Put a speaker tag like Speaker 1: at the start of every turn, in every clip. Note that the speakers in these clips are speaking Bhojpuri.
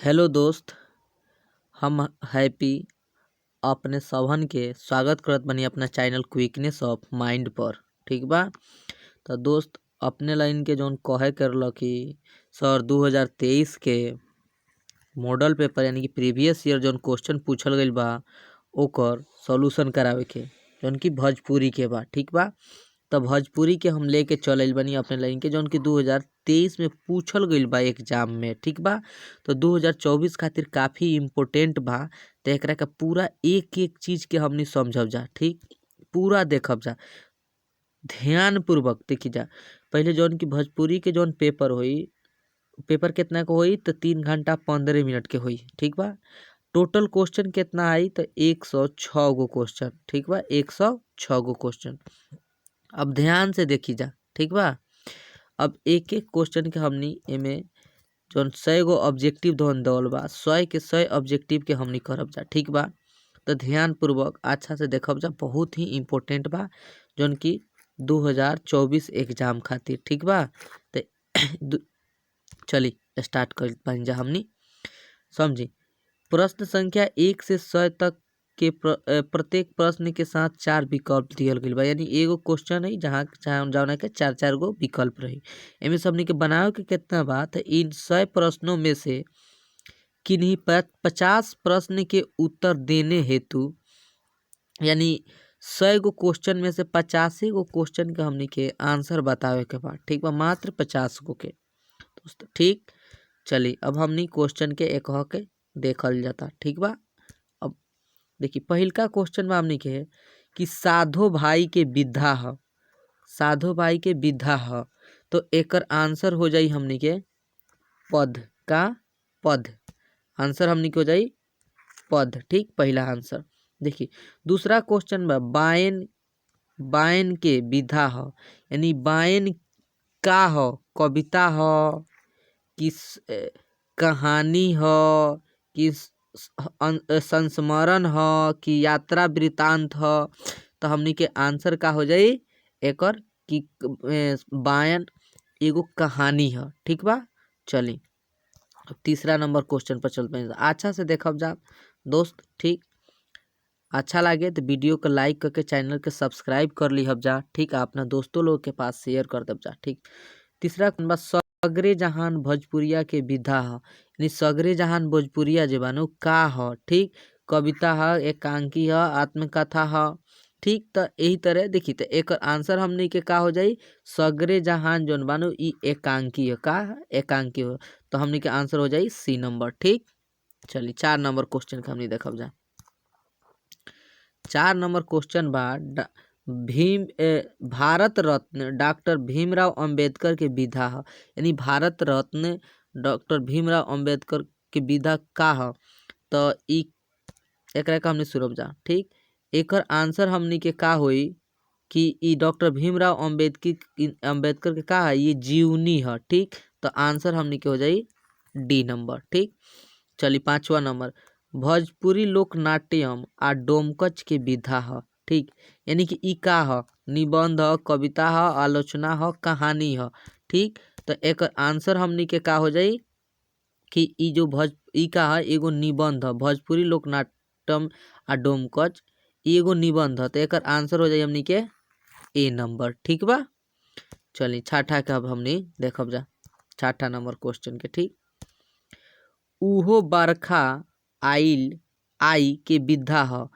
Speaker 1: हेलो दोस्त, हम हैप्पी अपने सभन के स्वागत करत बानी अपना चैनल क्विकनेस ऑफ माइंड पर। ठीक बा। तो दोस्त अपने लाइन के जौन कहे करल कि सर 2023 के मॉडल पेपर यानी कि प्रीवियस ईयर जौन क्वेश्चन पूछल गइल बा ओकर सॉल्यूशन करावे के जौन कि भोजपुरी के बा। ठीक बा। तो भोजपुरी के हम लेके चल आइल बानी अपने लाइन के जौन कि 2023 में पूछल गइल बा एग्जाम में। ठीक बा। तो 2024 खातिर काफ़ी इम्पोर्टेंट बा। तो एकरा के पूरा एक एक चीज़ के हमनी समझब जा। ठीक, पूरा देखब जा, ध्यान पूर्वक देखी जा। पहले जौन कि भोजपुरी के जौन पेपर होई, पेपर कितना के होई तो 3 घंटा 15 मिनट के होई। ठीक बा। टोटल क्वेश्चन कितना आई तो 106 गो क्वेश्चन। ठीक बा, 106 गो क्वेश्चन। अब ध्यान से देखी जा। ठीक बा। अब एक एक क्वेश्चन के हमनी एमे जौन 100 गो ऑब्जेक्टिव जौन दल बा, 100 के 100 ऑब्जेक्टिव के हमनी करब जा। ठीक बा। तो ध्यान पूर्वक अच्छा से देखब जा, बहुत ही इम्पोर्टेंट बा जौन कि 2024 एग्जाम खातिर। ठीक बा। तो चली स्टार्ट कर पानी जा हमनी समझी। प्रश्न संख्या 1 से 100 तक के प्रत्येक प्रश्न के साथ 4 विकल्प दियल गइल बा। यानी एगो क्वेश्चन है जहाँ जौना के 4-4 गो विकल्प रही। एमे सबनी के बनावे के कितना बा तो इन 100 प्रश्नों में से किन्हीं 50 प्रश्न के उत्तर देने हेतु, यानी 100 गो क्वेश्चन में से 50 गो क्वेश्चन के हमनी के आंसर बतावे के बा। ठीक बा, मात्र 50 गो के दोस्तों। ठीक, चलिए अब हमनी क्वेश्चन के एक के देखल जाता। ठीक बा। अब देखिए पहिलका क्वेश्चन में हमनी के कि साधो भाई के विधा ह, साधो भाई के विधा ह, तो एकर आंसर हो जाई हमनी के पद का पद। आंसर हमनी के हो जाई पद। ठीक, पहला आंसर। देखिए दूसरा क्वेश्चन बा बायन, बायन के विधा ह, यानी बायन का ह, कविता ह कि कहानी ह कि संस्मरण ह कि यात्रा वृत्तांत ह, तो हमनी के आंसर का हो जाई एकर कि बायन एगो कहानी ह। ठीक बा। चली अब तीसरा नंबर क्वेश्चन पर चलते हैं। अच्छा से देखब जा दोस्त। ठीक, अच्छा लगे तो वीडियो को लाइक करके चैनल के सब्सक्राइब कर ली हब जा। ठीक, अपना दोस्तों लोग के पास शेयर कर दब जा। ठीक, तीसरा बा सगरे जहान भोजपुरिया के विधा ह, यानी सगरे जहान भोजपुरिया जे बानू का ह। ठीक, कविता ह, एकांकी ह, आत्मकथा ह। ठीक, तो यही तरह देखी तो एकर आंसर हमनी के का हो जाई सगरे जहान जोन बानू ई एकांकी ह, का एकांकी हो, तो हमनी के आंसर हो जाई सी नंबर। ठीक, चलिए 4 नंबर क्वेश्चन के हमनी देखब जा। 4 नंबर क्वेश्चन बा भीम भारत रत्न डॉक्टर भीमराव अंबेडकर के विधा ह, यानी भारत रत्न डॉक्टर भीमराव अंबेडकर के विधा का ह, तो ई एकरा के हमनी सुनब जा। ठीक, एकर आंसर हमनी के का होई कि ई डॉक्टर भीमराव अंबेडकर के का है, ये जीवनी है। ठीक, तो आंसर हमनी के हो जाई डी नंबर। ठीक, चलिए 5वां नंबर भोजपुरी लोकनाट्यम आ डोमकच के विधा है। ठीक, यानी कि ई का है, निबंध है, कविता है, आलोचना है, कहानी है। ठीक, तो एकर आंसर हमनी के का हो जाई कि ई जो भोज ई का है एगो निबंध है, भोजपुरी लोकनाट्यम आ डोमकच एगो निबंध है, तो एकर आंसर हो जाई हमनी के ए नंबर। ठीक बा। चलिए छठा के अब हमनी देखब जा, छठा नंबर क्वेश्चन के। ठीक, उहो बरखा आइल आई के विधा ह,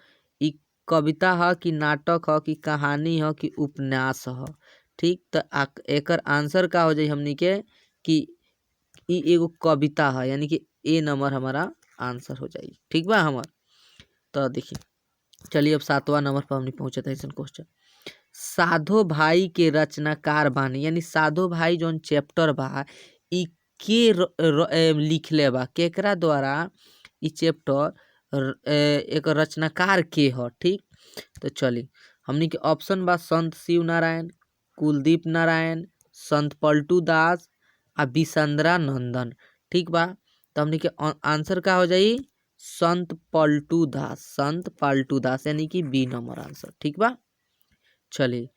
Speaker 1: ई कविता ह कि नाटक ह कि कहानी ह कि उपन्यास ह। ठीक, तो एकर आंसर का हो जाई हमनी के कि ई एगो कविता ह, यानी कि ए नंबर हमारा आंसर हो जाई। ठीक बा हमार। तो देखिए चलिए अब 7वां नंबर पर हमनी पहुँचते हैं क्वेश्चन। साधो भाई के रचनाकार बानी, यानी साधो भाई जौन चैप्टर बा ई के लिखले बा, केकरा द्वारा ई चैप्टर एक रचनाकार के ह। ठीक, तो चली हमनी के ऑप्शन बा संत शिव नारायण, कुलदीप नारायण, संत पलटू दास आ विसंद्रा नंदन। ठीक बा। तो हमनी के आंसर का हो जाई संत पलटू दास, संत पलटू दास यानी कि बी नंबर आंसर। ठीक बा। चलिए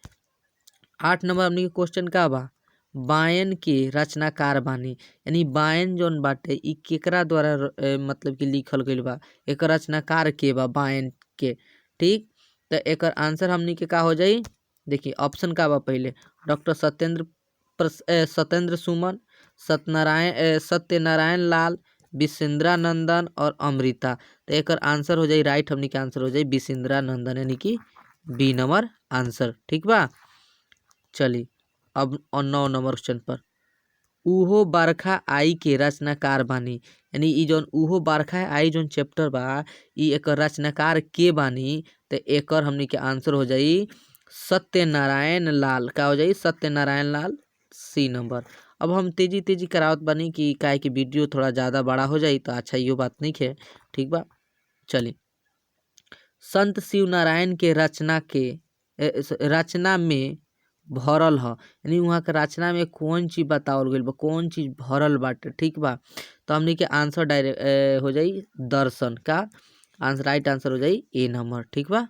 Speaker 1: 8 नंबर हमनी के क्वेश्चन का बा, बायन के रचनाकार बानी। यानी बायन जौन बाटे इ केकरा द्वारा मतलब कि लिखल गइल बा, एकर रचनाकार के बा बायन के। ठीक, तो एकर आंसर हमनी के का हो जाई, देखिए ऑप्शन का बा पहले डॉक्टर सत्येंद्र सत्येंद्र सुमन, सत्यनारायण सत्यनारायण लाल, विशेंद्रा नंदन और अमृता। तो एकर आंसर हो जाई राइट, हमनी के आंसर हो जाई विशेंद्रा नंदन, यानी कि बी नंबर आंसर। ठीक बा, चली अब 9 नंबर क्वेश्चन पर, उहो बरखा आई के रचनाकार बानी। यानी ई जौन उहो बरखा आई जौन चैप्टर बा ई एकर रचनाकार के बानी, तो एकर हमनी के आंसर हो जाई सत्यनारायण लाल। का हो जाई, सत्यनारायण लाल, सी नंबर। अब हम तेजी तेजी करावत बानी कि काहे कि वीडियो थोड़ा ज़्यादा बड़ा हो जाई तो अच्छा यो बात नहीं है। ठीक बा, चली संत शिव नारायण के रचना के रचना में भरल ह, यानी वहाँ के रचना में कौन चीज बतावल गइल बा, कौन चीज भरल बाटे। ठीक बा, तो हमनी के आंसर डायरेक्ट हो जाई दर्शन का आंसर, राइट आंसर हो जाई ए नंबर। ठीक बा,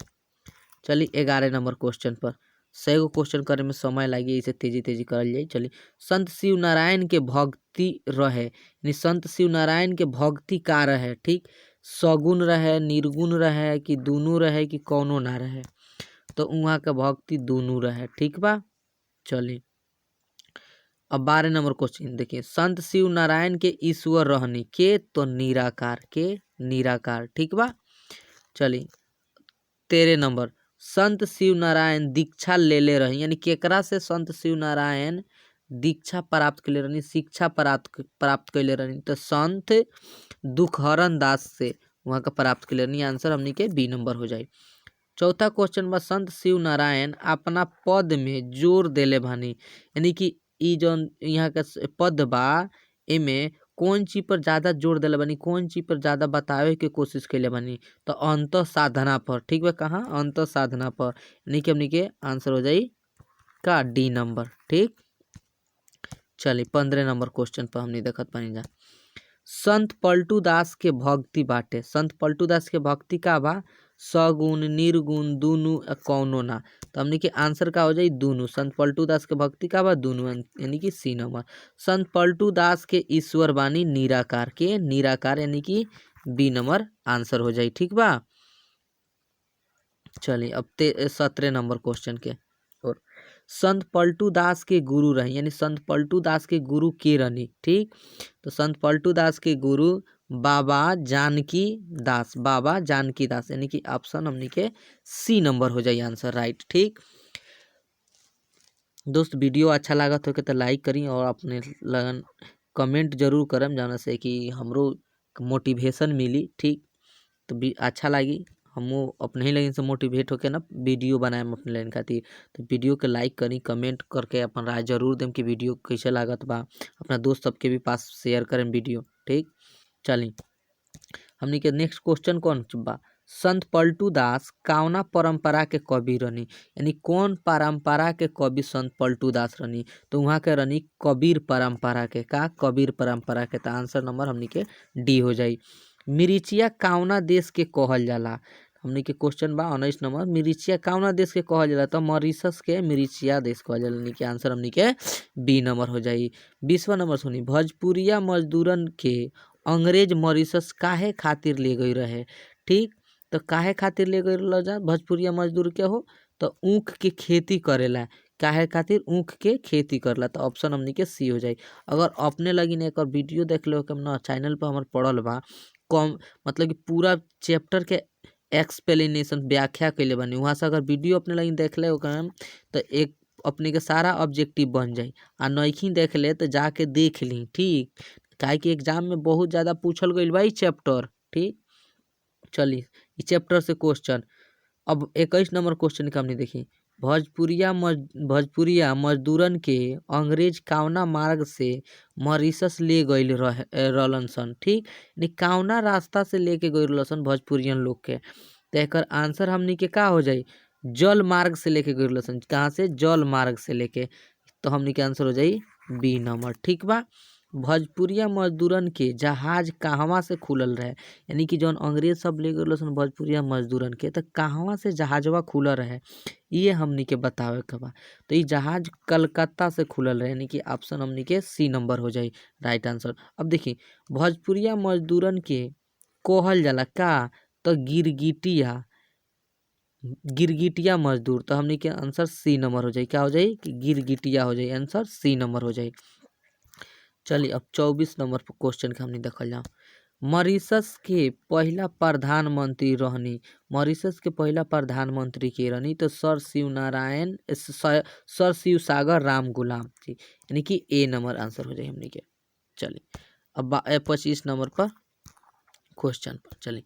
Speaker 1: चली 11 नंबर क्वेश्चन पर, 100 क्वेश्चन करे में समय लागी, इसे तेजी तेजी करल जाई। चली संत शिव नारायण के भक्ति रहे, यानी संत शिव नारायण के भक्ति का रहे। ठीक, सगुन रहे, निर्गुण रहे कि दोनों रहे कि कौनो ना रहे, तो वहाँ के भक्ति दोनों रहे। ठीक बा, चली अब 12 नंबर क्वेश्चन देखिए, संत शिव नारायण के ईश्वर रहनी के, तो निराकार के, निराकार। ठीक बा, चली 13 नंबर, संत शिव नारायण दीक्षा लेले रही, यानी केकरा से संत शिव नारायण दीक्षा प्राप्त कैले रहनी, शिक्षा प्राप्त कैले रहनी, तो संत दुखहरण दास से वहाँ का प्राप्त कैले रहनी। आंसर हमनी के बी नंबर हो जाए। चौथा क्वेश्चन बा, संत शिव नारायण अपना पद में जोर देले बानी, यानी कि ई जौन यहाँ का पद बा एमे कौन चीज पर ज़्यादा जोर देले बानी, कौन चीज पर ज़्यादा बतावे के कोशिश कैले बानी, तो अंत साधना पर। ठीक बा, कहाँ, अंत साधना पर, यानी कि हमनी के आंसर हो जाई का डी नंबर। ठीक, चलिए 15 नंबर क्वेश्चन पर हमनी देखत बानी जा, संत पलटू दास के भक्ति बाटे। संत पलटू दास के भक्ति का बा, सगुण निर्गुण दुनू कौनो ना, तो हमनी के आंसर का हो जाई दुनू। संत पलटू दास के भक्ति का बा दुनू, यानी कि सी नंबर। संत पलटू दास के ईश्वर बानी निराकार के, निराकार, यानी कि बी नंबर आंसर हो जाई। ठीक बा, चलिए अब 17 नंबर क्वेश्चन के और, संत पलटू दास के गुरु रही, यानी संत पलटू दास के गुरु के रहनी। ठीक, तो संत पलटू दास के गुरु बाबा जानकी दास, बाबा जानकी दास, यानी कि ऑप्शन हमनी के सी नंबर हो जाए आंसर राइट। ठीक दोस्त, वीडियो अच्छा लागत हो के तो लाइक करी और अपने लगन कमेंट जरूर करम, जाना से कि हमरो मोटिवेशन मिली। ठीक, तो भी अच्छा लगी, हमू अपने ही लाइन से मोटिवेट होके ना वीडियो बनाए अपने लाइन खातिर। तो वीडियो के लाइक करी, कमेंट करके अपन राय जरूर देम कि वीडियो कैसे लागत बा, अपना दोस्त सबके भी पास शेयर करें वीडियो। ठीक, चली हमनी के नेक्स्ट क्वेश्चन कौन बा, संत पलटू दास कौना परंपरा के कवि रहनी, यानी कौन परंपरा के कवि संत पलटू दास रहनी, तो वहाँ के रहनी कबीर परंपरा के। का, कबीर परंपरा के, तो आंसर नंबर हमनी के डी हो जाई। मिरिचिया कौना देश के कहल जाला, हमनी के क्वेश्चन बा 19 नंबर, मिरिचिया कौना देश के कहल जाला, तो मॉरिशस के मिरिचिया देश कहल जाला, यानी कि आंसर हमनी के बी नंबर हो जाई। 20वां नंबर सुनी, भोजपुरिया मजदूरन के अंग्रेज मॉरिशस काहे खातिर ले गई रहे। ठीक, तो काहे खातिर ले गई रह जा भोजपुरिया मजदूर के हो, तो ऊख के खेती करेला, काहे खातिर, ऊख के खेती करेला, तो ऑप्शन हमनी के सी हो जाई। अगर अपने लगिन एक वीडियो देख लो कि ना चैनल पर हमार पड़ल बा कम, मतलब कि पूरा चैप्टर के एक्सप्लेनेशन व्याख्या कैले बानी, वहाँ से अगर वीडियो अपने लगिन देख ले तो एक अपने के सारा ऑब्जेक्टिव बन जाई, आ नइखी देख ले तो जाके देख ली। ठीक, काहे कि एग्जाम में बहुत ज़्यादा पूछल गइल बा ई चैप्टर। ठीक, चली ई चैप्टर से क्वेश्चन। अब 21 नंबर क्वेश्चन के हमने देखी, भोजपुरिया मजदूरन के अंग्रेज कौना मार्ग से मॉरिशस ले गइल रहलन सन। ठीक, यानी कौना रास्ता से लेके गइल रहलन सन भोजपुरियन लोग के, तो एकर आंसर हमनी के का हो जाई, जल मार्ग से लेके गइल रहलन सन। कहाँ से, जल मार्ग से लेके, तो हमनी के आंसर हो जाई बी नंबर। ठीक बा, भोजपुरिया मजदूरन के जहाज कहवा से खुलल रहे, यानी कि जौन अंग्रेज सब ले गए सन भोजपुरिया मजदूरन के, तो कहवा से जहाजवा खुलल रहे, ये हमनी के बतावे के बा। तो ये जहाज कलकत्ता से खुलल रहे, यानी कि ऑप्शन हमनी के सी नंबर हो जाई राइट आंसर। अब देखिए भोजपुरिया मजदूरन के कहल जाला का, तो गिरगिटिया, गिरगिटिया मजदूर। तो हमनी के आंसर सी नंबर हो जाई। क्या हो जाई कि गिरगिटिया हो जाई, आंसर सी नंबर हो जाई। चलिए अब 24 नंबर पर क्वेश्चन के हमनी देखल जाओ। मॉरिशस के पहला प्रधानमंत्री रहनी, मॉरिशस के पहला प्रधानमंत्री के रहनी, तो सर शिव नारायण, सर शिव सागर राम गुलाम जी, यानी कि ए नंबर आंसर हो जाए हमनी के। चलिए अब 25 नंबर पर क्वेश्चन पर चलिए।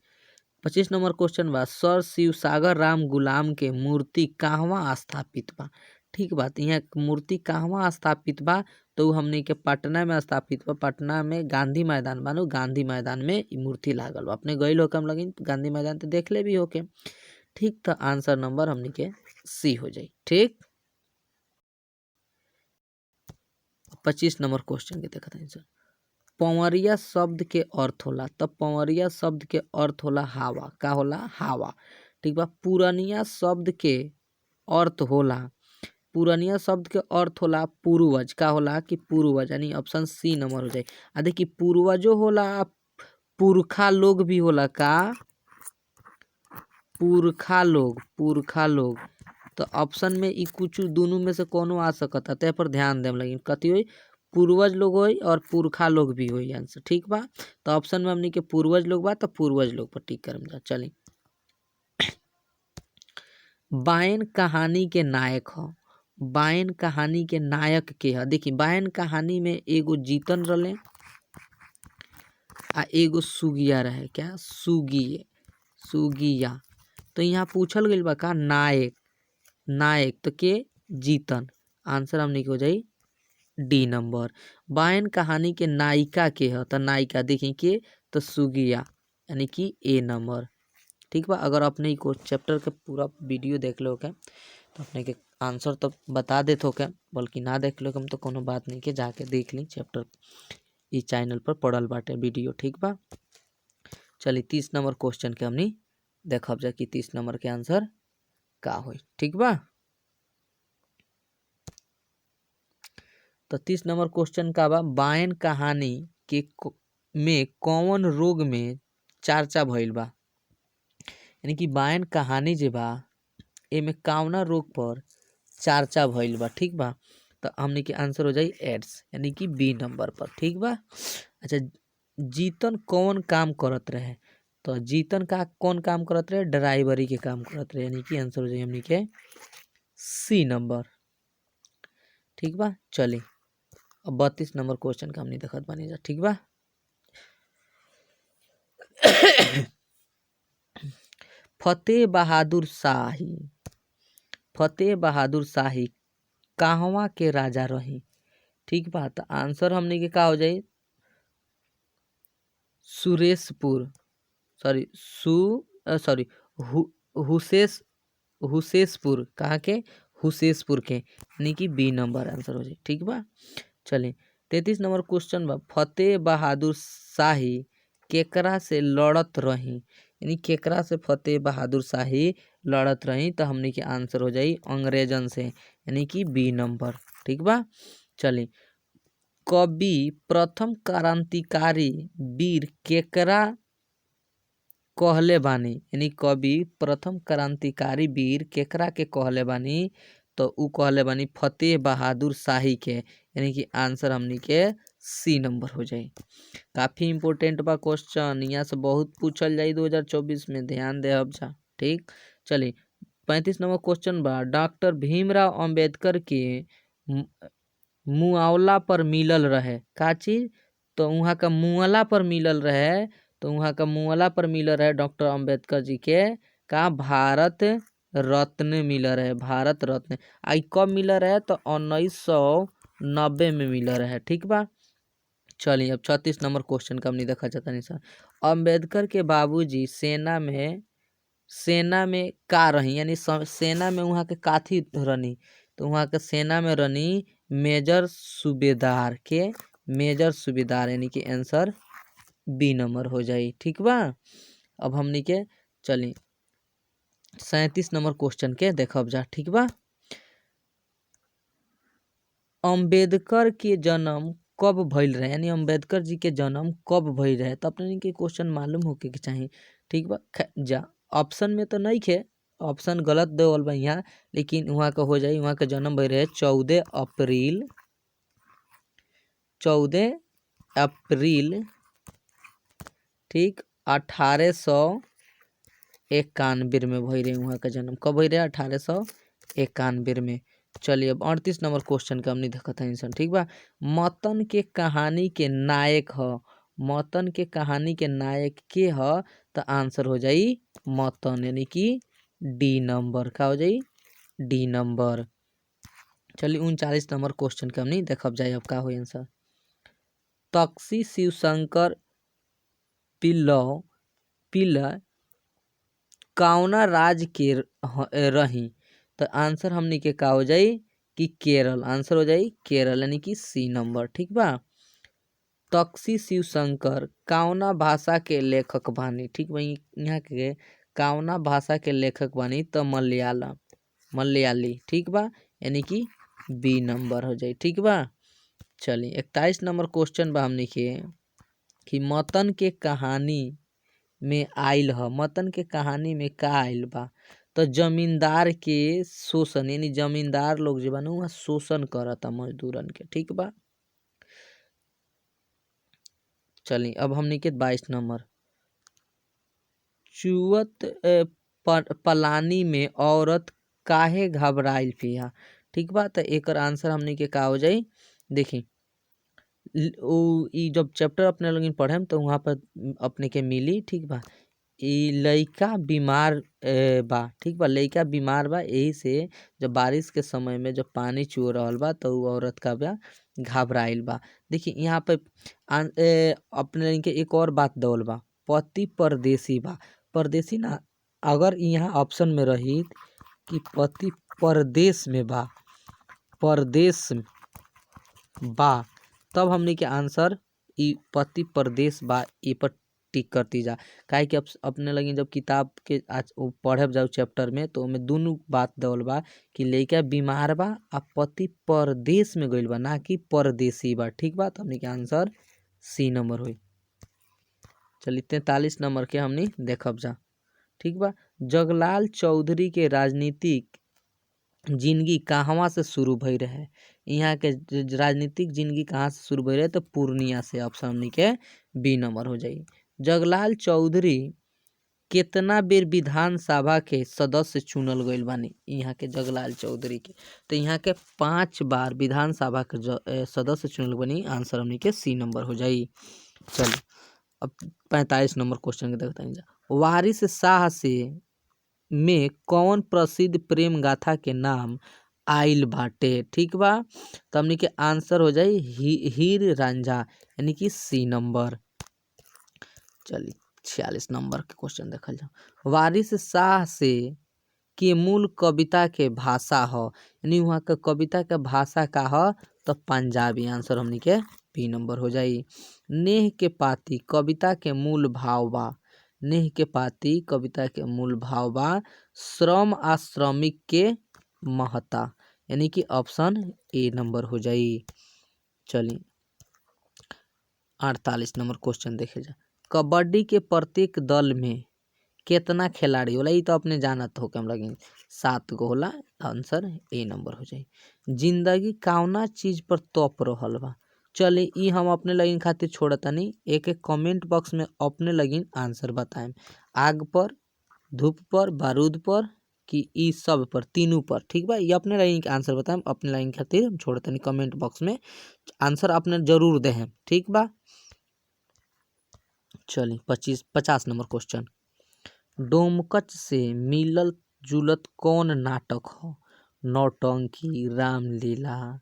Speaker 1: 25 नंबर क्वेश्चन बा, सर शिव सागर राम गुलाम के मूर्ति कहवा स्थापित बा। ठीक बात, यहाँ मूर्ति कहवा स्थापित बा, तो हमनी के पटना में स्थापित बा। पटना में गांधी मैदान बानू, गांधी मैदान में ई मूर्ति लागल बा। अपने गइल होके हम लगिन गांधी मैदान तो देख ले भी होके। ठीक, तो आंसर नंबर हमनी के सी हो जाई। ठीक, 25 नंबर क्वेश्चन के देखते हैं सर। पंवरिया शब्द के अर्थ होला, तब पंवरिया शब्द के अर्थ होला हवा। का होला? हवा। ठीक बा। पुरनिया शब्द के अर्थ होला, पुरनिया शब्द के अर्थ होला पूर्वज। का होला कि पूर्वज, यानी ऑप्शन सी नंबर हो जाए। आ देखिए पूर्वजो होला, पुरखा लोग भी होला। का? पुरखा लोग, पुरखा लोग। तो ऑप्शन में ई कुछ दोनों में से कोनो आ सकता, ते पर ध्यान देम। लेकिन कथी होई? पूर्वज लोग होई और पुरखा लोग भी होई आंसर। ठीक बा, तो ऑप्शन में हमनी के पूर्वज लोग बा, तो पूर्वज लोग पर टिक करम जा। चली, बायन कहानी के नायक ह, बायन कहानी के नायक के ह। देखी बायन कहानी में एगो जीतन रहे आ एगो सुगिया रहे। क्या? सुगिए, सुगिया। तो यहाँ पूछल गइल बा का नायक, नायक तो के जीतन। आंसर हमनी के हो जाई डी नंबर। बायन कहानी के नायिका के ह, तो नायिका देखी के, तो सुगिया, यानी कि ए नंबर। ठीक बा। अगर अपने को चैप्टर के पूरा वीडियो देख लो के तो अपने के आंसर तो बता देत होके, बल्कि ना देख लो हम तो कोनो बात नहीं के, जाके देख ली चैप्टर, ई चैनल पर पड़ल बाटे वीडियो। ठीक बा। चलिए 30 नंबर क्वेश्चन के हमनी देखब जा कि 30 नंबर के आंसर का होई। ठीक बा। तो 30 नंबर क्वेश्चन का बा, बायन कहानी के में कौन रोग में चर्चा भइल बा, यानी कि बायन कहानी जे बा एमे कौना रोग पर चर्चा भइल बा। ठीक बा। तो हमनी के आंसर हो जाई एड्स, यानी कि बी नंबर पर। ठीक बा। अच्छा, जीतन कौन काम करत रहे, तो जीतन का कौन काम करत रहे? ड्राइवरी के काम करत रहे, यानी कि आंसर हो जाई हमनी के सी नंबर। ठीक बा। चली अब 32 नंबर क्वेश्चन का हमनी देखत बानी जा। ठीक बा। फतेह बहादुर शाही, फतेह बहादुर शाही कहवा के राजा रही। ठीक बा। तो आंसर हमनी के का हो जाई? सुरेशपुर, सॉरी सु सॉरी हुसेस, हुसेसपुर। कहाँ के? हुसेसपुर के, यानी कि बी नंबर आंसर हो जाए। ठीक बा। चलिए 33 नंबर क्वेश्चन बा, फतेह बहादुर शाही केकरा से लड़त रही, यानी केकरा से फतेह बहादुर शाही लड़त रही, तो हमनी के आंसर हो जाई अंग्रेजन से, यानी कि बी नंबर। ठीक बा। चलिए कवि प्रथम क्रांतिकारी वीर केकरा कहले बानी, यानी कवि प्रथम क्रांतिकारी वीर केकरा के कहले बानी, तो उ कहले बानी फतेह बहादुर शाही के, यानी कि आंसर हमनी के सी नंबर हो जाई। काफ़ी इम्पोर्टेंट बा क्वेश्चन, यहाँ से बहुत पूछल जाई 2024 में, ध्यान देहब जा। ठीक। चलिए 35 नंबर क्वेश्चन बा, डॉक्टर भीमराव अंबेडकर के मुआवला पर मिलल रहे का चीज, तो वहाँ का मुआवला पर मिलल रहे, तो वहाँ का मुआवला पर मिलल रहे डॉक्टर अंबेडकर जी के का भारत रत्न मिलल रहे, भारत रत्न। आई कब मिलल रहे? तो 1990 में मिलल रहे। ठीक बा। चलिए अब 36 नंबर क्वेश्चन का हमनी देखा जाता नहीं सर। अम्बेडकर के बाबूजी सेना में, सेना में का रही, यानी सेना में वहाँ के काथी रहनी, तो वहाँ के सेना में रहनी मेजर सूबेदार के, मेजर सूबेदार, यानी कि आंसर बी नंबर हो जाई। ठीक बा, अब हमनी के चली 37 नंबर क्वेश्चन के देखब जा। ठीक बा, अम्बेडकर के जन्म कब भइल रहे, यानी अम्बेडकर जी के जन्म कब भइल रहे, तो अपने के क्वेश्चन मालूम होके के चाही। ठीक बा, जा ऑप्शन में तो नहीं खे, ऑप्शन गलत देवल बा यहाँ, लेकिन वहाँ का हो जाई, वहाँ का जन्म भइल रहे 14 अप्रैल, 14 अप्रैल ठीक 1891 में भइल रहे। वहाँ का जन्म कब भइल रहे, 1891 में। चलिए अब 38 नंबर क्वेश्चन के हमनी देखत हई सन। ठीक बा, मतन के कहानी के नायक ह, मतन के कहानी के नायक के ह, तो आंसर हो जाई मतन, यानी कि डी नंबर। का हो जाई, डी नंबर। चलिए 39 नंबर क्वेश्चन के हमनी देखब जाई अब का होई आंसर। तक्सी शिवशंकर पिल्ला कौना राज्य के रही, तो आंसर हमनी के का हो जाई कि केरल, आंसर हो जाई केरल, यानी कि सी नंबर। ठीक बा, तक्सी शिवशंकर कौना भाषा के लेखक बानी। ठीक बा, यहाँ के कौना भाषा के लेखक बानी, तो मलयालम, मलयाली। ठीक बा, यानी कि बी नंबर हो जाई। ठीक बा, चलिए 41 नंबर क्वेश्चन बा हमनी के कि मतन के कहानी में आइल ह, मतन के कहानी में का आइल बा, तो जमींदार के शोषण, यानी जमींदार लोग जो बा ना वहाँ शोषण करता मजदूरन के। ठीक बा, चलिए अब हमनी के 22 नंबर, चुअत पलानी में औरत काहे घबराइल पिया। ठीक बा, तो एकर आंसर हमनी के का हो जाई, देखी जब चैप्टर अपने लोग पढ़ेम तो वहाँ पर अपने के मिली। ठीक बा, ई लइका बीमार बा। ठीक बा, लइका बीमार बा, यही से जब बारिश के समय में जब पानी चुअ रहल बा तो उ औरत का बा घबराइल बा। देखिए यहाँ पे अपने के एक और बात दौल बा, पति परदेसी बा, परदेसी ना, अगर यहाँ ऑप्शन में रही कि पति परदेश में बा, परदेश बा, तब हमनी के आंसर ई पति परदेश बा ई पर टिक करती जा। काहे कि अपने लगी जब किताब के आज पढ़े जाओ चैप्टर में तो ओमे दोनों बात दौल बा कि लइका बीमार बा आ पति परदेश में गइल बा, ना कि परदेसी बा। ठीक बा, तो हमनी के आंसर सी नंबर होई। चलिए 43 नंबर के हमनी देखब जा। ठीक बा, जगलाल चौधरी के राजनीतिक जिंदगी कहवा से शुरू भई रहे, यहाँ के राजनीतिक जिंदगी कहाँ से शुरू भई रहे, तो पूर्णिया से, ऑप्शन हमनी के बी नंबर हो जाई। जगलाल चौधरी कितना बेर विधानसभा के सदस्य चुनल गइल बानी, यहाँ के जगलाल चौधरी के, तो यहाँ के 5 बार विधानसभा के सदस्य चुनल बानी, आंसर हमनी के सी नंबर हो जाई। चलो अब 45 नंबर क्वेश्चन के देखते हैं जा। वारिस शाह से में कौन प्रसिद्ध प्रेम गाथा के नाम आइल बाटे। ठीक बा, तो हमनी के आंसर हो जाई हीर रांझा, यानी कि सी नंबर। चलिए 46 नंबर के क्वेश्चन देखल जाओ। वारिस शाह से के मूल कविता के भाषा ह, यानी वहाँ के कविता के भाषा का ह, तो पंजाबी, आंसर हमनी के बी नंबर हो जाई। नेह के पाती कविता के मूल भाव बा, नेह के पाती कविता के मूल भाव बा श्रम आ श्रमिक के महत्ता, यानी कि ऑप्शन ए नंबर हो जाई। चलिए 48 नंबर क्वेश्चन देखे जा। कबड्डी के प्रत्येक दल में कितना खिलाड़ी होला, ये तो अपने जानत हो के हम लगे 7 गो होला, आंसर ए नंबर हो जाई। जिंदगी कौना चीज पर तप रहल बा, चले ई हम अपने लगिन खातिर छोड़तनी, एक एक कमेंट बॉक्स में अपने लगिन आंसर बताएं, आग पर, धूप पर, बारूद पर कि ई सब पर, तीनों पर। ठीक बा, ये अपने लाइन के आंसर बताएं, अपने लाइन खातिर हम छोड़तनी कमेंट बॉक्स में आंसर अपने जरूर दें। ठीक बा, चलिए 50 नंबर क्वेश्चन। डोमकच से मिलल जुलत कौन नाटक हो, नौटंकी, रामलीला,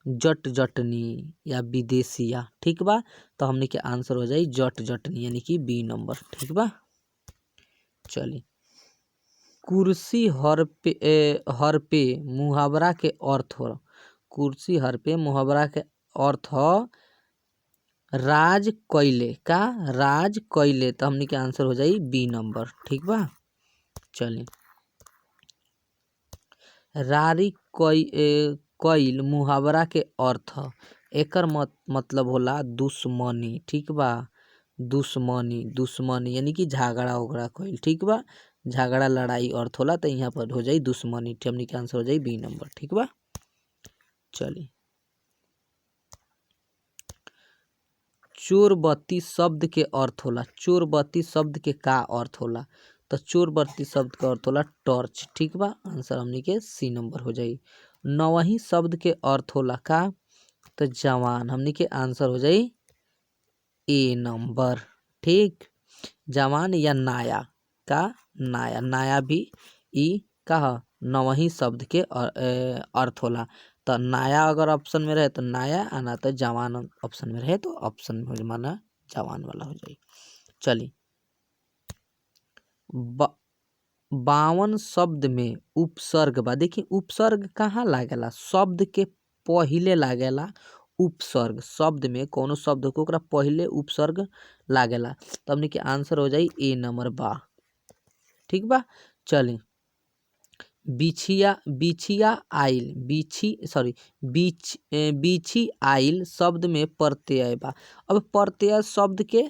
Speaker 1: जट जटनी या विदेशिया। ठीक बा, तो हमने के आंसर हो जाई जट जटनी, यानी कि बी नंबर। ठीक बा, चलिए कुर्सी हर पे मुहावरा के अर्थ हो, कुर्सी हर पे मुहावरा के अर्थ ह राज कइले। का? राज कइले। तो हमनी के आंसर हो जाई बी नंबर। ठीक बा। चली रारी कइल मुहावरा के अर्थ, एकर मतलब होला दुश्मनी। ठीक बा, दुश्मनी, दुश्मनी यानी कि झगड़ा उगड़ा कइल। ठीक बा, झगड़ा लड़ाई अर्थ होला, तो यहाँ पर हो जाई दुश्मनी। हमनी के आंसर हो जाई बी नंबर। ठीक बा। चली चोरबत्ती शब्द के अर्थ होला, चोरबत्ती शब्द के का अर्थ होला? तो चोरबत्ती शब्द के अर्थ होला टॉर्च। ठीक बा, आंसर हमनी के सी नंबर हो जाई। नवही शब्द के अर्थ होला का? तो जवान। हमनी के आंसर हो जाई ए नंबर। ठीक, जवान या नाया। का? नाया, नाया भी ई का नवही शब्द के अर्थ होला। तो नाया अगर ऑप्शन में रहे तो नाया, आ ना तो जवान ऑप्शन में रहे तो ऑप्शन में माना जवान वाला हो जाए। चली 52 शब्द में उपसर्ग बा। देखिए उपसर्ग कहाँ लागेला? शब्द के पहिले लागेला उपसर्ग। शब्द में कोनो शब्द को ओकरा पहिले उपसर्ग लागेला। तो हमनी के आंसर हो जाई ए नंबर बा। ठीक बा। चली बिछिया, बिछिया आइल, बिछी सॉरी बिछ बिछी आइल शब्द में प्रत्यय बा। अब प्रत्यय शब्द के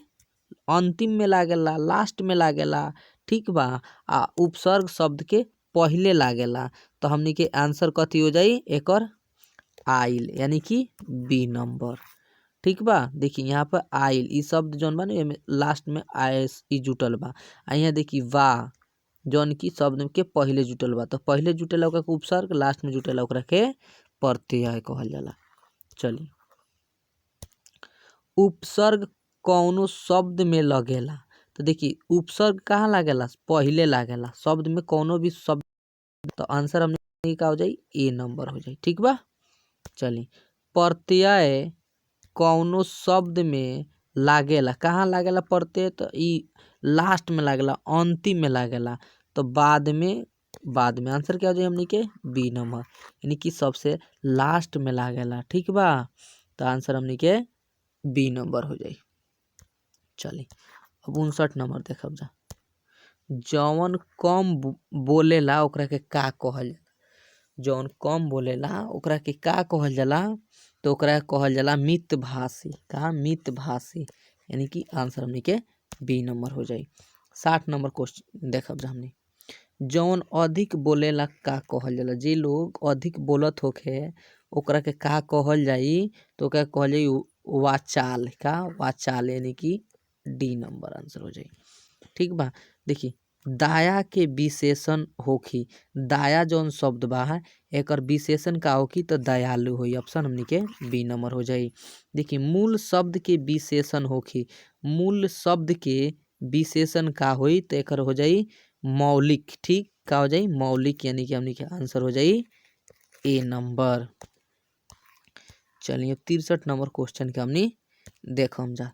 Speaker 1: अंतिम में लागेला, लास्ट में लागेला। ठीक बा, आ उपसर्ग शब्द के पहले लागेला। तो हमनी के आंसर कथी हो जाई? एकर आइल, यानी कि बी नंबर। ठीक बा। देखिए यहाँ पर आइल ई शब्द जौन बा ना, लास्ट में आइस ई जुटल बा। आ यहाँ देखिए वा जौन की शब्द के पहले जुटल बा, तो पहले जुटेला ओकरा के उपसर्ग, लास्ट में जुटेला ओकरा के प्रत्यय कहल जाला। चलिए उपसर्ग कौनो शब्द में लगेला। तो देखिए उपसर्ग कहाँ लागेला? पहले लागेला शब्द में, कोनो भी शब्द। तो आंसर हमने का हो जाई? ए नंबर हो जाई। ठीक बा। चलिए प्रत्यय कौनो शब्द में लागेला। कहाँ लागेला प्रत्यय? तो ई लास्ट में लागेला, अंतिम में लागेला। तो बाद में, बाद में आंसर क्या हो जाए हमनी के? बी नंबर, यानी कि सबसे लास्ट में लागेला। ठीक बा, तो आंसर हमनी के बी नंबर हो जाए। चलिए अब 59 नंबर देखब जा। जौन कम बोलेला ओकरा के का कहल जाला? जौन कम बोलेला ओकरा के का कहल जाला? तो ओकरा कहल जाला मितभाषी। का? मितभाषी, यानी कि आंसर हमनी के बी नंबर हो जाए। 60 नंबर क्वेश्चन देखब जा हमनी। जौन अधिक बोलेला का कहल जाला? जे लोग अधिक बोलत होखे ओकरा के का कहल जाई? तो ओकरा कहल जाई वाचाल। का? वाचाल, यानी कि डी नंबर आंसर हो जाई। ठीक बा। देखिए दाया के विशेषण होखी, दाया जौन शब्द बा एकर विशेषण का होखी? तो दयालु होई। ऑप्शन हमनी के बी नंबर हो जाई। देखिए मूल शब्द के विशेषण होखी, मूल शब्द के विशेषण का होई? तो एकर हो जाई मौलिक। ठीक, का हो जाई? मौलिक, यानी कि हमनी के आंसर हो जाई ए नंबर। चलिए 63 नंबर क्वेश्चन के हमनी देखम जा।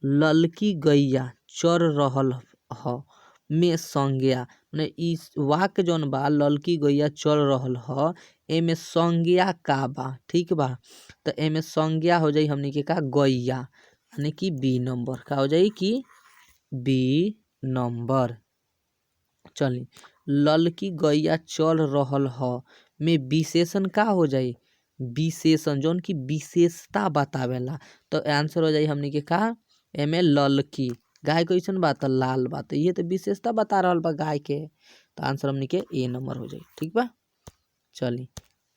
Speaker 1: ललकी गैया चर रहल ह में संज्ञा, माने ई वाक्य जौन बा ललकी गैया चर रहल ह, एमे संज्ञा का बा? ठीक बा, तो एमे संज्ञा हो जाई हमनी के का? गैया, यानी कि बी नंबर। का हो जाई? कि बी नंबर। चली ललकी गैया चल रहल ह में विशेषण का हो जाई? विशेषण जौन की विशेषता बतावेला। तो आंसर हो जाई हमनी के का? एमे ललकी। गाय कैसन बा? तो लाल बा, तो ये तो विशेषता बता रहल बा गाय के। तो आंसर हमनी के ए नंबर हो जाई। ठीक बा। चली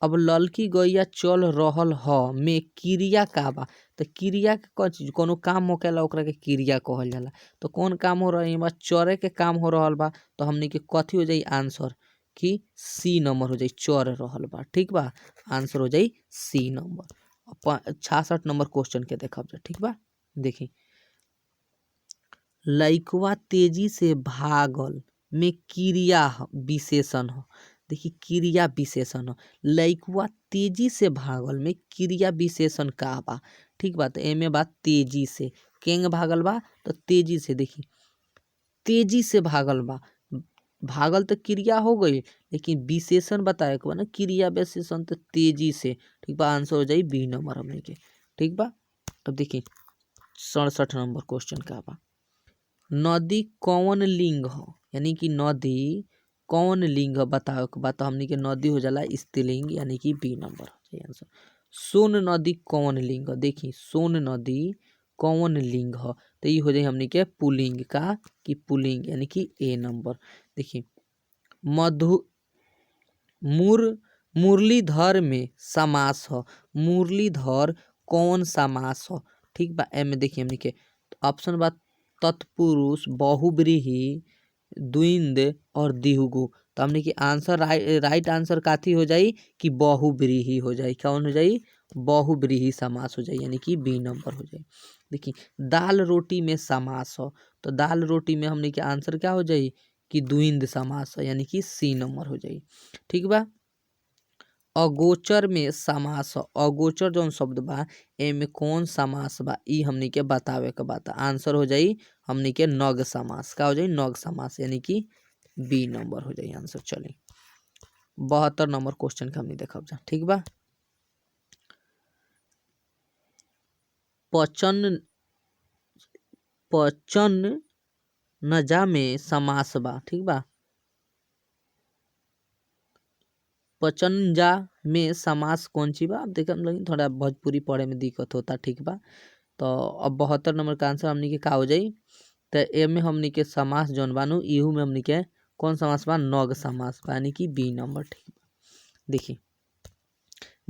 Speaker 1: अब ललकी गैया चल रहल ह में क्रिया का बा? तो क्रिया के कौन चीज, कोनो काम होखेला ओकरा के क्रिया कहल जाला। तो कौन काम हो रहा बा? चरे के काम हो रहल बा। तो हमनी के कथी हो जाई आंसर? कि सी नंबर हो जाई, चर रहल बा। ठीक बा, आंसर हो जाई सी नंबर। 66 नंबर क्वेश्चन के देखब जा। ठीक बा। देखी लइकवा तेजी से भागल में क्रिया विशेषण हो। देखिए क्रिया विशेषण हो, लइकवा तेजी से भागल में क्रिया विशेषण का बा? ठीक बा, तो एमे बा तेजी से, केंग भागल बा? तो तेजी से। देखिए तेजी से भागल बा, भागल तो क्रिया हो गई, लेकिन विशेषण बताए के बा ना, क्रिया विशेषण तो तेजी से। ठीक बा, आंसर हो जाई बी नंबर हमनी के। ठीक बा, अब देखी 67 नंबर क्वेश्चन का बा, नदी कौन लिंग ह, यानी कि नदी कौन लिंग बतावे के बा, तो हमनी के नदी हो जाला स्त्रीलिंग, यानी कि बी नंबर हो जाई आंसर। सोन नदी कौन लिंग ह, देखी सोन नदी कौन लिंग ह, तो ये हो जाए हमनी के पुल्लिंग का कि पुल्लिंग, यानी कि ए नंबर। देखी मधु मुरलीधर में समास ह, मुरलीधर कौन समास ह। ठीक बा, एमे देखी हमनी के ऑप्शन बा तत्पुरुष, बहुव्रीहि, द्विंद और द्विगु। तो हमनी के आंसर राइट आंसर काथी हो जाई कि बहुव्रीहि हो जाई। कौन हो जाई, बहुव्रीहि समास हो जाई, यानी कि बी नंबर हो जाई। देखी दाल रोटी में समास हो, तो दाल रोटी में हमनी के आंसर क्या हो जाई कि द्विंद समास हो, यानी कि सी नंबर हो जाई। ठीक बा, अगोचर में समास हो, अगोचर जौन शब्द बा एमे कौन समास बा ई हमनी के बतावे के बा, आंसर हो जाई हमनी के नग समास। का हो जाई, नग समास, यानी कि बी नंबर हो जाई आंसर। चली 72 नंबर क्वेश्चन के हमनी देखब जा। ठीक बा, पचन पचन नजा में समास बा। ठीक बा, पचनजा में समास कौन सी बा। अब देख लगी थोड़ा भोजपुरी पढ़े में दिक्कत होता। ठीक बा, तो अब 72 नंबर का आंसर हमनी के का हो जाई, तो एमे हमनी के समास जौन बानू इहू में हमनी के कौन समास बा, नग समास बा, यानी कि बी नंबर। ठीक बा, देखी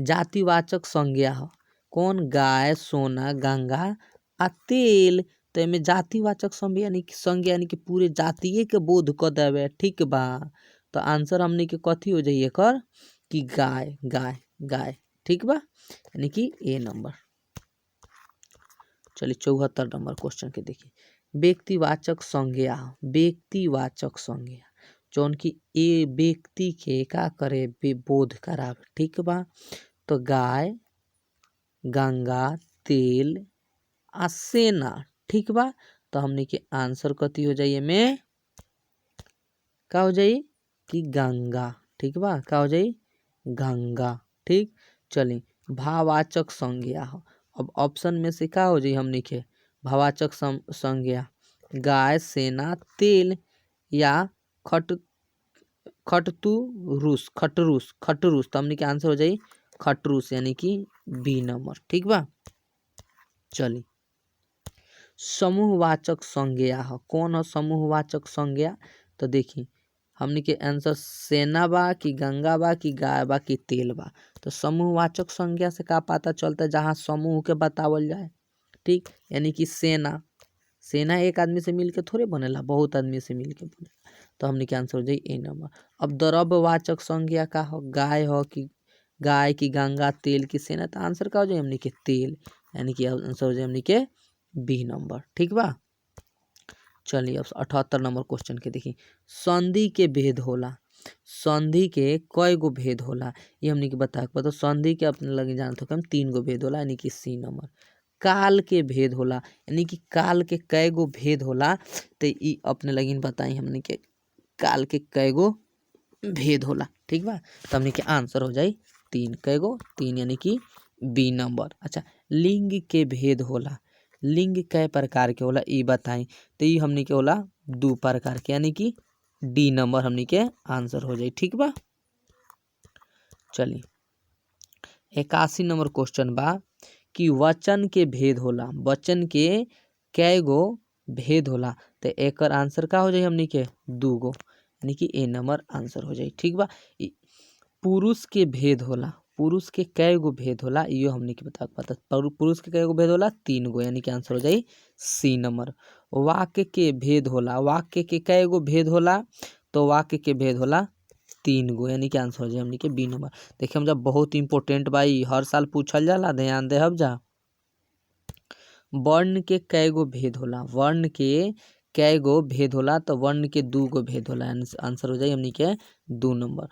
Speaker 1: जातिवाचक संज्ञा ह कौन, गाय, सोना, गंगा आ तेल। तो एमे जातिवाचक संज्ञा यानी कि पूरे जातिये के बोध क देवे। ठीक बा, तो आंसर हमनी के कथी हो जाई एकर कि गाय, गाय, गाय। ठीक बा, यानी कि ए नंबर। चलिए 74 नंबर क्वेश्चन के देखिए, व्यक्तिवाचक संज्ञा, व्यक्तिवाचक संज्ञा जौन कि ए व्यक्ति के का करे बोध करावे। ठीक बा, तो गाय, गंगा, तेल आ सेना। ठीक बा, तो हमनी के आंसर कथी हो जाई एमे, का हो जाई कि गंगा। ठीक बा, का हो जाई, गंगा। ठीक, चली भाववाचक संज्ञा हो, अब ऑप्शन में से का हो जाई हमनी के भाववाचक संज्ञा, गाय, सेना, तेल या खटतुरुस, खटरूस, खटरूस। तो हमनी के आंसर हो जाई खटरूस, यानी कि बी नंबर। ठीक बा, चली समूहवाचक संज्ञा हो, कौन हो समूहवाचक संज्ञा, तो देखी हमनी के आंसर सेना बा कि गंगा बा कि गाय बा कि तेल बा। तो समूहवाचक संज्ञा से का पता चलता है, जहाँ समूह के बतावल जाए। ठीक, यानी कि सेना, सेना एक आदमी से मिलके थोड़े बनेला, बहुत आदमी से मिलके बनेला। तो हमनी के आंसर हो जाई ए नंबर। अब द्रव्यवाचक संज्ञा का हो, गाय हो कि गाय की गंगा, तेल की सेना, तो आंसर का हो जाए हमनी के तेल, यानी कि आंसर हो जाए हमनी के बी नंबर। ठीक बा, चलिए अब 78 नंबर क्वेश्चन के देखी, संधि के भेद होला, संधि के कई गो भेद होला ये हमनी के बता के। संधि के अपने लगे जानते हो हम 3 गो भेद होला, यानी कि सी नंबर। काल के भेद होला, यानी कि काल के कई गो भेद होला, तो ई अपने लगिन बताई हमनी के काल के कई गो भेद होला। ठीक बा, तो हमनी के आंसर हो जाई 3, कई गो 3, यानी कि बी नंबर। अच्छा, लिंग के भेद होला, लिंग कई प्रकार के होला ई बताई, तो ई हमनी के होला 2 प्रकार के, यानी कि डी नंबर हमनी के आंसर हो जाई। ठीक बा, चलिए 81 नंबर क्वेश्चन बा कि वचन के भेद होला, वचन के कई गो भेद होला, तो एकर आंसर का हो जाई हमनी के 2 गो, यानी कि ए नंबर आंसर हो जाई। ठीक बा, पुरुष के भेद होला, पुरुष के कई गो भेद होला यो हमनी के बता पता, पुरुष के कई गो भेद होला 3 गो, यानी कि आंसर हो जाई सी नंबर। वाक्य के भेद होला, वाक्य के कई गो भेद होला, तो वाक्य के भेद होला 3 गो, यानी कि आंसर हो जाए हमनी के बी नंबर। देखिए हम जब बहुत इंपॉर्टेंट बाई, हर साल पूछल जाला, ध्यान देहब जा। वर्ण के कई गो भेद होला, वर्ण के कई गो भेद होला, तो वर्ण के 2 गो भेद होला, आंसर हो जाए हमनी के 2 नंबर।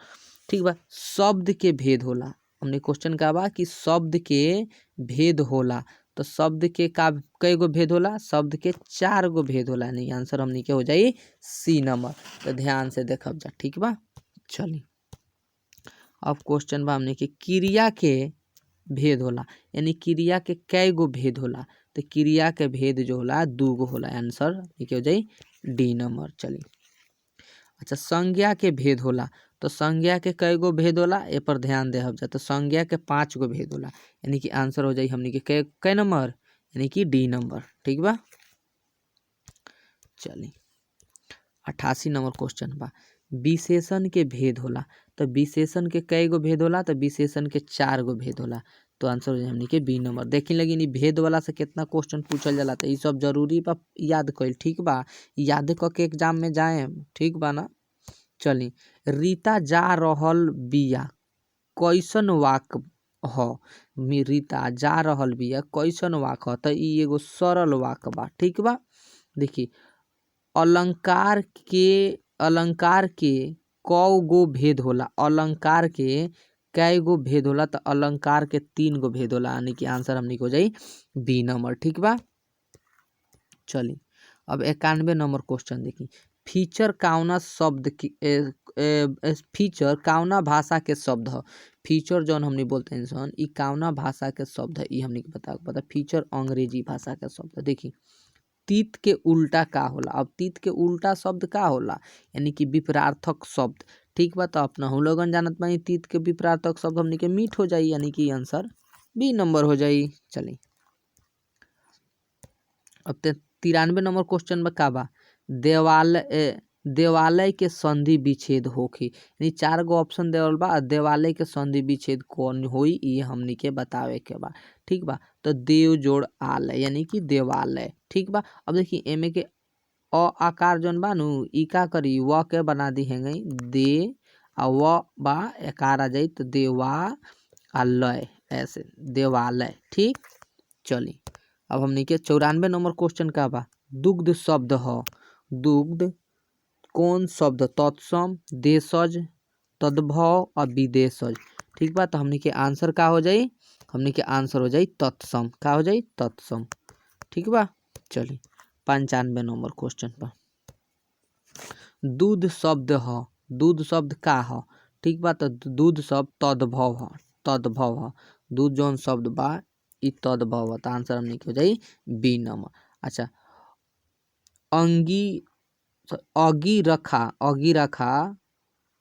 Speaker 1: ठीक बा, शब्द के भेद होला, हमने क्वेश्चन का बा कि शब्द के भेद होला, तो शब्द के का कई गो भेद होला, शब्द के 4 गो भेद होला, यानी आंसर हमनी के हो जाई सी नंबर। तो ध्यान से देखब जा। ठीक बा, चली अब क्वेश्चन बा हमने के क्रिया के भेद होला, यानी क्रिया के कै गो भेद होला, तो क्रिया के भेद जो होला 2 गो होला। आंसर के हो जाई डी नंबर। चली अच्छा, संज्ञा के भेद होला, तो संज्ञा के कै गो भेद होला, ए पर ध्यान देहब जा, तो संज्ञा के 5 गो भेद होला, यानी कि आंसर हो जाई हमनी के कै नंबर, यानी कि डी नंबर। ठीक बा। चली 88 नंबर क्वेश्चन बा, विशेषण के भेद होला, तो विशेषण के कै गो भेद होला, तो विशेषण के 4 गो भेद होला, तो आंसर हो जाए हमनी के बी नंबर। देखी लगी नी भेद वाला से कितना क्वेश्चन पूछल जाला, तो ये सब जरूरी बा याद कइल। ठीक बा, याद क के एग्जाम में जाए। ठीक बा ना। चली, रीता जा रहल बिया कैसन वाक ह, रीता जा रहल बिया कैसन वाक ह, तो ई एगो सरल वाक बा। ठीक बा। देखी अलंकार के कौ गो भेद होला, अलंकार के कै गो भेद होला, तो अलंकार के 3 गो भेद होला, यानी कि आंसर हमनी के हो जाई बी नंबर। ठीक बा। चली अब 91 नंबर क्वेश्चन देखी, फीचर काउना शब्द की फीचर काउना भाषा के शब्द ह, फीचर जौन हमनी बोलते हैं सन ई काउना भाषा के शब्द है, ई हमनी के बता फीचर अंग्रेजी भाषा के शब्द है। देखी तीत के उल्टा का होला, अब तीत के उल्टा शब्द का होला, यानी कि विपरार्थक शब्द। ठीक बा, तो अपना हम लोगन जानत बानी तीत के विपरार्थक शब्द हमनी के मीठ हो जाई, यानी कि आंसर बी नंबर हो जाई। चली अब 93 नंबर क्वेश्चन में का बा, देवालय के संधि विच्छेद होखी, यानी 4 गो ऑप्शन देवल बा, देवालय के संधि विच्छेद कौन होई ये हमनी के बतावे के बा। ठीक बा, तो देव जोड़ आलय यानी कि देवालय। ठीक बा, अब देखिए एमे के अ आकार जौन बा नु ई का करी व के बना दी है गई दे आ व बा एकार आ जाई तो देवा आलय, ऐसे देवालय। ठीक, चली अब हमनी के 94 नंबर क्वेश्चन का बा, दुग्ध शब्द ह, दुग्ध कौन शब्द, तत्सम, देशज, तद्भव और विदेशज। ठीक बा, तो हमनी के आंसर का हो जाई, हमनी के आंसर हो जाई तत्सम। का हो जाई तत्सम। ठीक बा। चली 95 नंबर क्वेश्चन पर, दूध शब्द ह, दूध शब्द का ह। ठीक बा, तो दूध शब्द तद्भव ह, तद्भव ह, दूध जौन शब्द बा ई तद्भव ह, तो आंसर हमनी के हो जाई बी नंबर। अच्छा, अंगी अगिरखा, अगिरखा,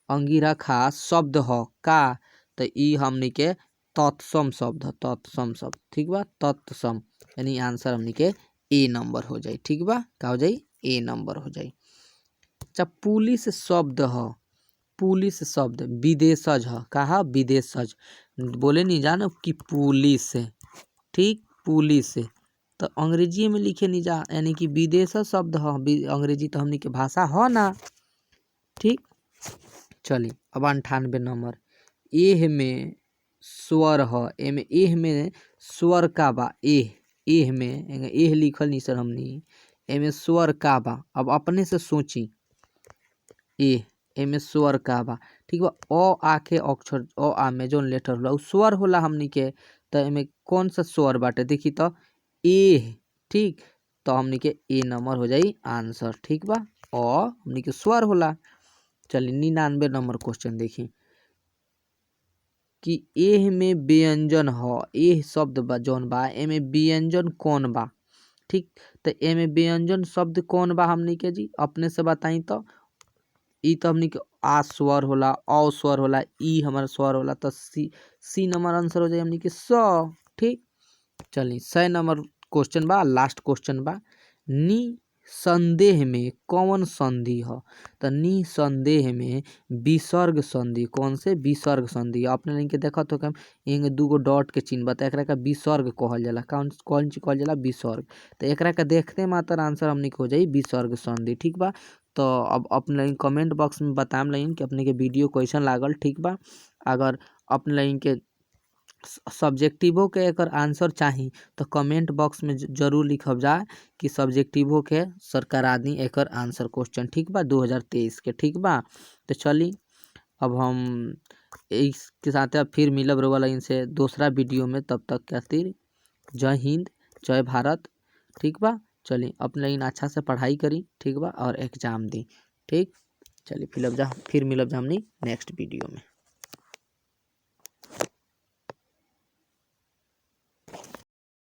Speaker 1: अंगिरखा शब्द ह का, तो ई हमनी के तत्सम शब्द ह, तत्सम शब्द। ठीक बा, तत्सम यानी आंसर हमनी के ए नंबर हो जाई। ठीक बा, का हो जाई ए नंबर हो जाई। अच्छा, पुलिस शब्द ह, पुलिस शब्द विदेशज ह, का ह विदेशज, बोले नहीं जानो कि पुलिस। ठीक, पुलिस तो अंग्रेजी में लिखे नहीं जा, यानी कि विदेश शब्द ह, अंग्रेजी तो हमनी के भाषा ह ना। ठीक, चली अब 98 नंबर, एह में स्वर ह, एमे एह में स्वर का बा, एह, एह में एह लिखल नहीं सर हमनी, एमे स्वर का बा, अब अपने से सोची एह एमे स्वर का बा। ठीक बा, अ आ के अक्षर अ आ में जोन लेटर होला उ स्वर होला हमनी के, तो एमे कौन सा स्वर बाटे, देखी तो ए। ठीक, तो हमनी के ए नंबर हो जाई आंसर। ठीक बा, अ हमनी के स्वर होला। चलिए 99 नंबर क्वेश्चन देखी कि एह में व्यंजन ह, एह शब्द बा जौन बा एमे व्यंजन कौन बा। ठीक, तो एमे व्यंजन शब्द कौन बा हमनी के जी अपने से बताई। तो ई तो हमनी के आ स्वर होला, अ स्वर होला, ई हमारा स्वर होला, तो सी, सी नंबर आंसर हो जाए हमनी के स। ठीक, चलिए 100 नंबर क्वेश्चन बा, लास्ट क्वेश्चन बा, नी संदेह में कौन संधि ह, तो नी संदेह में विसर्ग संधि, कौन से विसर्ग संधि। अपने लाइन के देखत हो कि एंगे 2 गो डॉट के चिन्ह बा, तो एकरा का विसर्ग कहल जाला, कौन कौन चीज कहल जाला विसर्ग, तो एकरा के देखते मात्र आंसर हमनी के हो जाई विसर्ग संधि। ठीक बा, तो अब अपने लाइन कमेंट बॉक्स में बताम लाइन कि अपने के वीडियो कैसन लागल। ठीक बा, अगर अपने लाइन के सब्जेक्टिवो के एकर आंसर चाही तो कमेंट बॉक्स में जरूर लिखब जा कि सब्जेक्टिवो के सर करा दी एकर आंसर क्वेश्चन। ठीक बा, 2023 के। ठीक बा, तो चली अब हम इसके साथ अब फिर मिलब रउआ लाइन से दूसरा वीडियो में, तब तक खातिर जय हिंद जय भारत। ठीक बा, चली अपने लाइन अच्छा से पढ़ाई करी। ठीक बा, और एग्जाम दी। ठीक, चलिए फिर मिलब जा हमनी नेक्स्ट वीडियो में।